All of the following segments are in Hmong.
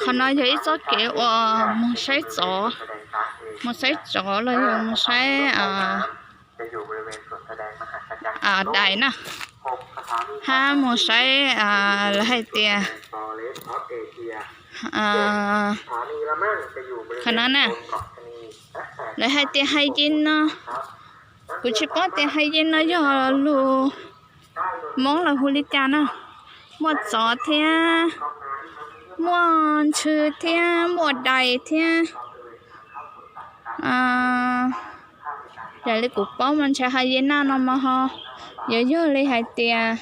Qhov no yog ib txoj kev uas mus saib tsov, mus saib tsov los yog mus saib dais na, hab mus saib, lawv hais tias, qhov no na, lawv hais tias hyena no, kuv tsis paub tias hyena no yog lus Hmoob los hu li cas na. Muaj tsov thiab, muaj ntxhw thiab, muaj dais thiab. Raws li kuv paub mas ntshe hyena no mas ho yuav yog li hais tias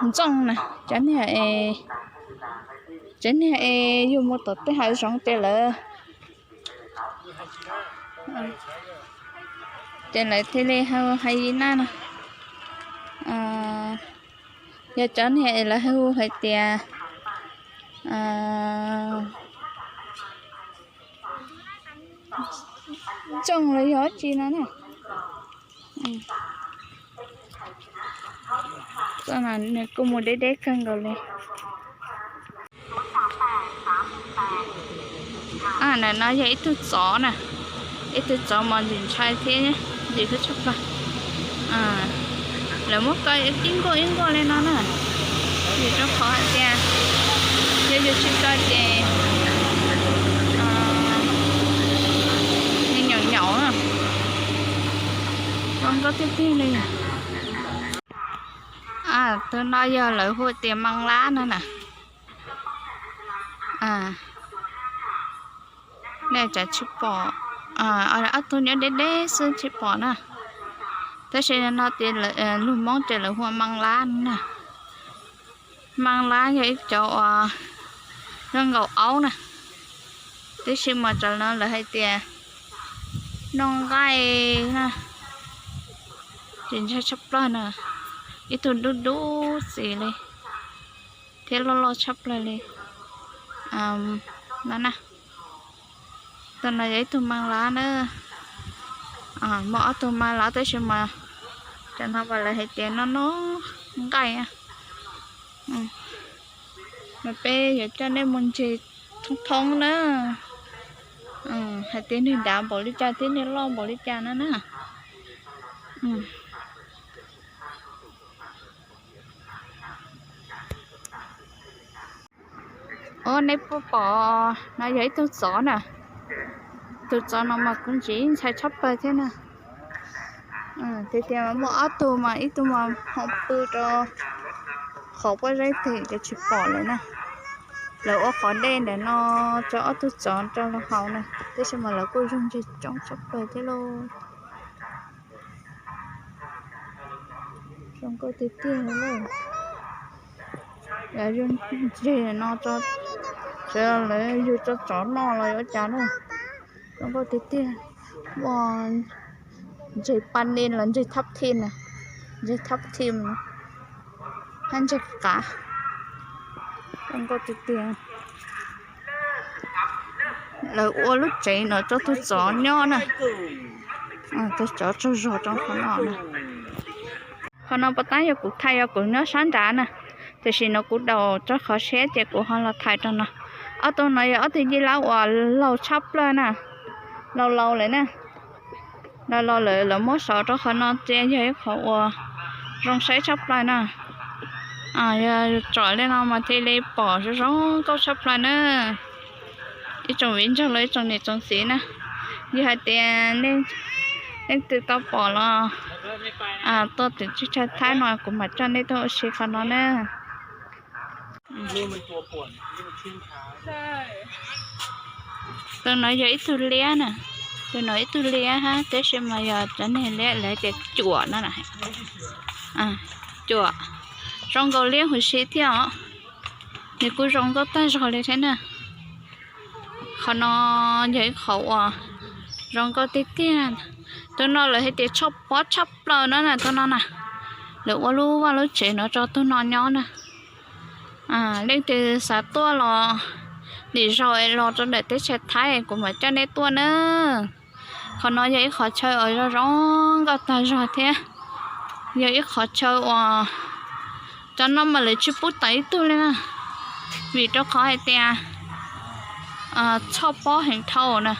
ntxooj na, cov niag, cov niag es yug mus tom tej hav zoov ces lawv, ces lawv thiaj li hu hyena no. Yog cov niag es lawv hu hais tias ntxooj los yog dab tsi no na. Kuj mus deb deb kawg nkaus li. Ntawm no yog ib tug tsov na, ib tug tsov mas ntxim ntshai thiab ntxim hlub tshaj plaws. Lawv muab kaw ib nkuaj ib nkuaj li no na, vim rau qhov hais tias yog yus tsis kaw ces nws nyaum nyaum na, zoo nkauj tiag tiag li. Tus no yog lawv hu tias mas lab no na. Nej tsis pom, ob tug nyob deb deb xwb tsis pom na. Tab sis no tias lus Hmoob ces lawv hu mas lab no na. Mas lab yog ib cov uas zoo nkaus aub na, tab sis mas cov no lawv hais tias noj nqaij na, tsis ntshai tshaj plaws na, ib tug dub dub txiv li thiab loj loj tshaj plaws li no na. Tus no yog ib tug mas lab na, muaj ob tug mas lab tab sis mas cov no mas lawv hais tias noj noj nqaij. Mas peb yuav coj nej mus ntsia thoob thoob na, hais tias nws dav npaum li cas thiab nws loj npaum li cas no na. Ua nej puas pom, no yog ib tug tsov na. Tus tsov no mas kuv ntsia ntshai tshaj plaws thiab na. Tiag tias muaj ob tug mas ib tug mas ho pw rau qhov pob zeb twg ces tsis pom lawm na. Lawv ua qhov dej ntawm no rau ob tug tsov rau los haus na, tab sis mas lawv kuj zoo ntseg coob tshaj plaws thiab lauj. Zoo nkauj tiag tiag li. Lawv zoo ntseg no, lawv yug tso tsov noj los yuav cas na. Zoo nkauj tiag tiag. Muaj ntseg paj ni los ntseg thab thi na, ntseg thab thi hab ntseg qav. Zoo nkauj tiag tiag. Lawv ua lub tsev no rau tus tsov nyob na. Tus tsov tsaug zog rau qhov no na. Qhov no puas tab yog kuv thaij, yog kuv nyob sab nrad na, tiam sis no kuv daus rau qhov siab ces kuv ho los thaij rau no. Ob tug no yog ob tug yij lab uas laus tshaj plaws na, laus laus lawm na. Laus laus lawm lawv muab sov rau qhov no ces yog ib qhov uas zoo saib tshaj plaws na. Yog tsom li no mas thiaj li pom zoo zoo nkauj tshaj plaws na. Ib tsoom viv ncaus los ib tsoom niam tsoom txiv na, yog hais tias leej twg tau pom los tuaj tim teb chaws Thaib no kuv mam coj nej tuaj ua si qhov no na. Tus no yog ib tug liab na, tus no ib tug liab hab, tab sis mas yog cov niag liab lawv tias cuam no na. Cuam zoo nkaus liab huv si thiab os. Nws kuj zoo nkauj tag zog li thiab na. Qhov no yog ib qhov uas zoo nkauj tiag tiag. Tus no lawv hais tias tshaj pob tshaj plaws no na, tus no na. Lawv ua lub vaj lub tsev no rau tus no nyob na. Leej twg xav tuaj los nim zaus es los rau ntawm teb chaws Thaib kuv mam coj nej tuaj na. Qhov no yog ib qhov chaw uas zoo zoo nkauj tag zog thiab. Yog ib qhov chaw uas cov no mas lawv tsis pub tawm ib tug li na. vim rau qhov hais tias txhoj pob heev dhau na.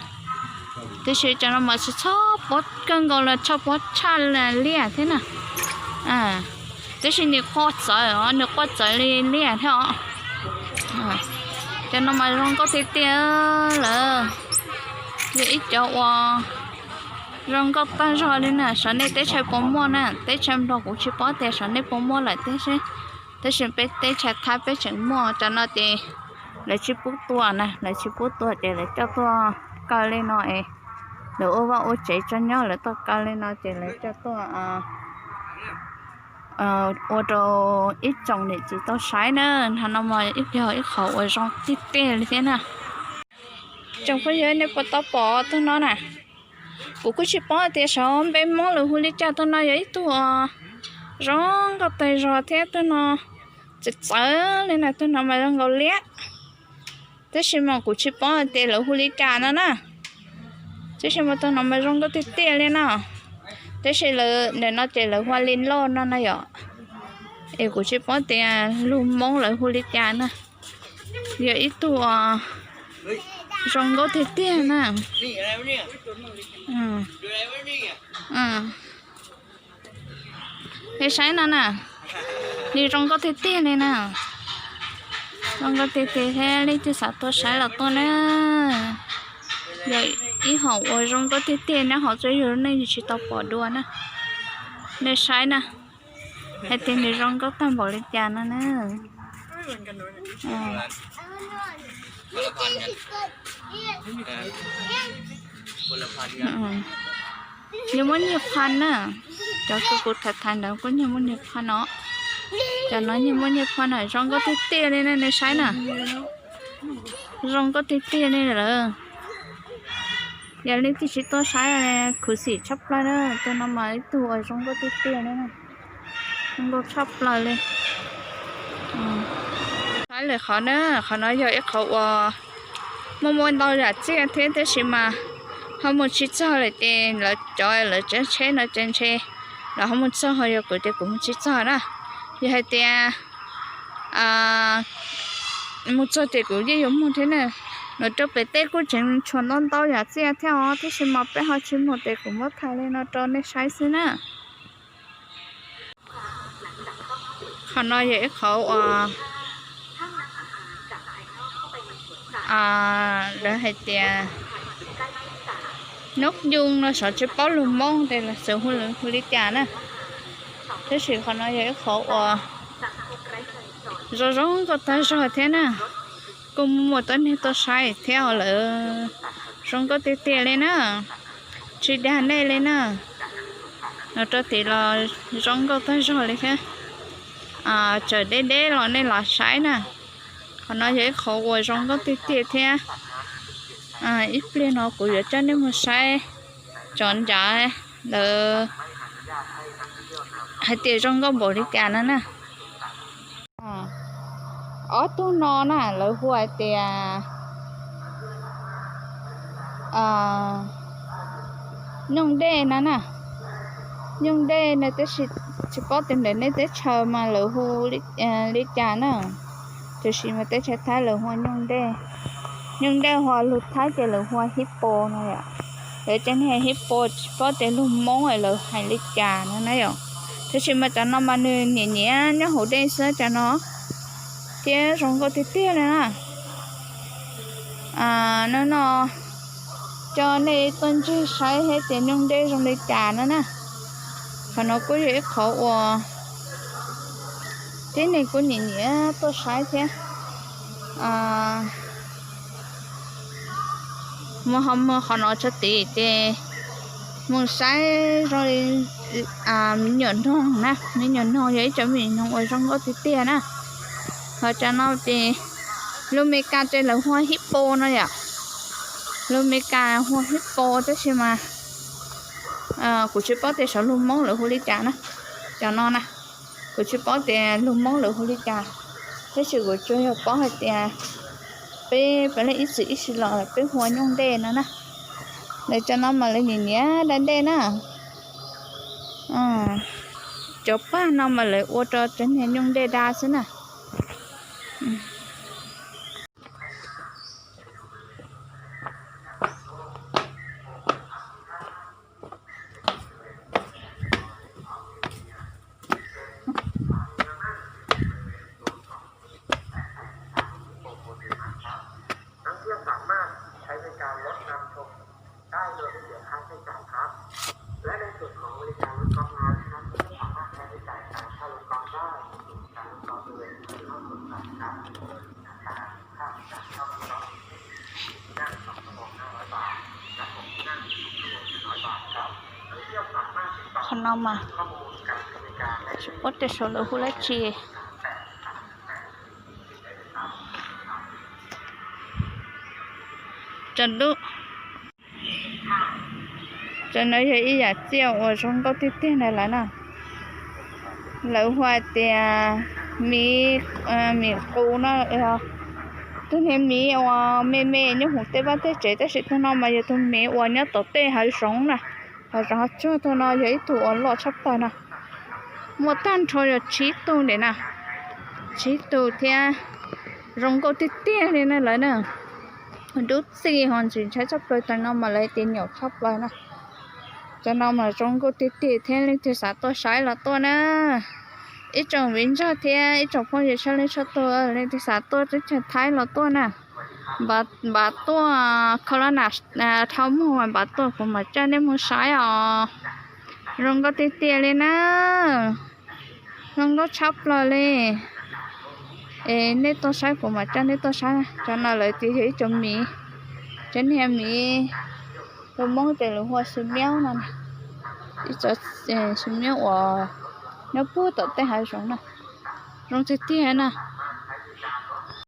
Tiam sis cov no mas tsis txhob pob kawg nkaus los txhoj pob tshaj liaj thiab na. Tiam sis nws quaj txawv os, nws quaj txawv li liaj thiab os. Cov no mas zoo nkauj tiag tiag lawm. Yog ib cov uas zoo nkauj tag zog li na, xyov nej teb chaws puas muaj na, teb chaws Nplog kuv tsis paub tias xyov nej puas muaj lawm, tab sis peb teb chaws Thaib peb tseem muaj. Cov no ces lawv tsis pub tua na, lawv tsis pub tua ces lawv coj tuaj kaw li no es lawv ua vaj ua tsev tso nyob, lawv tuaj kaw li no ces lawv coj tuaj ua rau ib tsoom niam txiv tau saib na. Qhov no mas ib yog ib qhov uas zoo tiag tiag li thiab na. Tsoom phooj ywg, nej puas tau pom tus no na? Kuv kuj tsis paub tias xyov npe Hmoob lawv hu li cas. Tus no yog ib tug zoo nkauj tag zog thiab, tus no txawv txawv li na, tus no mas zoo nkaus liab. Tab sis mas kuv tsis paub tias lawv hu li cas no na. Tab sis mas tus no mas zoo nkauj tiag tiag li na. Tab sis ntawm no ces lawv hu li loj no na yom. Es kuv tsis paub tias lus Hmoob lawv hu li cas na. Yog ib tug zoo nkauj tiag tiag na. Nej saib no na, nws zoo nkauj tiag tiag li na. Zoo nkauj tiag tiag thiab, leej twg xav tuaj saib los tuaj na. Yog ib hom uas zoo nkauj tiag tiag nyob hauv txhua yus lub neej yus tsis tau pom dua na. Nej saib na, hais tias nws zoo nkauj tag npaum li cas no na. Nws muaj nyiaj phaj na. Cov kuv tham tham ntawd kuj nyiag muaj nyiaj phaj no. Cov no nyiag muaj nyiaj phaj na, zoo nkauj tiag tiag li na, nej saib na. Zoo nkauj tiag tiag li lawm. Yog leej twg tsis tuaj saib, khuv xim tshaj plaws na, tus no mas ib tug uas zoo nkauj tiag tiag li na. Zoo nkauj tshaj plaws li. Saib lawm qhov na, qhov no yog ib qhov uas muaj muaj ntau yam txiaj thiab, tab sis mas ho mus tsis txog lawm ces lawv cov lawv tsev tsheb no ces ntshe lawv ho mus txog, ho yog kuv ces kuv mus tsis txog na. Yog hais tias mus txog ces kuv yeej yuav mus thiab na. Nws rau pem teb kuj tseem tshuav ntau ntau yam txiaj thiab os, tab sis mas peb ho tsis mus ces kuv muab thaij li no rau nej saib xwb na. Qhov no yog ib qhov uas lawv hais tias nub yoo no, xyov tsis paub lus Hmoob tias lawv xav hu li cas na. Tab sis qhov no yog ib qhov uas zoo zoo nkauj tag zog thiab na. Kuj muaj tuab neeg tuaj saib thiab os, lawv zoo nkauj tiag tiag li na. Tsis dag nej li na. Los rau tim los zoo nkauj tag zog li thiab. Txawm deb deb los nej los saib na. Qhov no yog ib qhov uas zoo nkauj tiag tiag thiab. Ib pliag no kuv yuav coj nej mus saib cov ncav lawv hais tias zoo nkauj npaum li cas no na. Ob tug no na lawv hu hais tias nyooj dej no na. Nyooj dej no tab sis tsis paub tias ntawm nej teb chaws mas lawv hu li cas na. Tiam sis mas teb chaws Thaib lawv hu nyooj dej. Nyooj dej ho lus Thaib ces lawv hu hippo no yom. Lawv cov niag hippo tsis paub tias lus Hmoob lawv hais li cas no na yom. Tab sis mas cov no mas nws nyiam nyiam nyob hauv dej xwb cov no. Thiab zoo nkauj tiag tiag li na. No no, coj nej tuaj ntsib saib thiab tias nyooj dej zoo li cas no na. Qhov no kuj yog ib qhov uas tib neeg kuj nyiam nyiam tuaj saib thiab. Mus ho mus qhov no tso tid ces mus saib zoo li me nyuam noog na, me nyuam noog yog ib cov me nyuam noog uas zoo nkauj tiag tiag na. Ho cov no ces lus Meskas ces lawv hu hippo no yom. Lus Meskas hu hippo tab sis mas kuv tsis paub tias xyov lus Hmoob lawv hu li cas na. Cov no na, kuv tsis paub tias lus Hmoob lawv hu li cas, tab sis kuv tsuas yog paub hais tias peb puav leej ib txwm ib txwm los peb hu ua nyooj dej no na. Lawv cov no mas lawv nyiam nyiam da dej na. Cov paj no mas lawv ua rau cov niag nyooj dej da xwb na. Mas, puab tias saum lawv hu dab tsi? Cov no yog ib yam tsiaj uas zoo nkauj tiag tiag na lawm na. Lawv hu hais tias miv, miv qus no, tus niag miv uas me me nyob hauv tej vaj tej tsev, tab sis tus no mas yog tus miv uas nyob tom tej hav zoov na. Hav zoov hav tsuag. Tus no yog ib tug uas loj tshaj plaws no. Muaj tag nrho yog tsib tug ntawm na, tsib tug thiab. Zoo nkauj tiag tiag li na lawm na. Dub txig ho ntxim ntshai tshaj plaws, tus no mas lawv tias nyaum tshaj plaws na. Cov no mas zoo nkauj tiag tiag thiab, leej twg xav tuaj saib los tuaj na. Ib tsoom viv ncaus thiab ib tsoom phooj ywg txhua leej txhua tus, leej twg xav tuaj teb chaws Thaib los tuaj na. Npam tuaj, kho lab nas dhau muag mas npam tuaj, kuv mam coj nej mus saib os. Zoo nkauj tiag tiag li na. Zoo nkauj tshaj plaws li. Es nej tuaj saib kuv mam coj nej tuaj saib. Cov no lawv tias yog ib cov miv, cov niag miv, tus Hmoob ces lawv hu ua xwm miaub no. Ib cov xwm miaub uas nyob puag tom tej hav zoov na. Zoo tiag tiag na.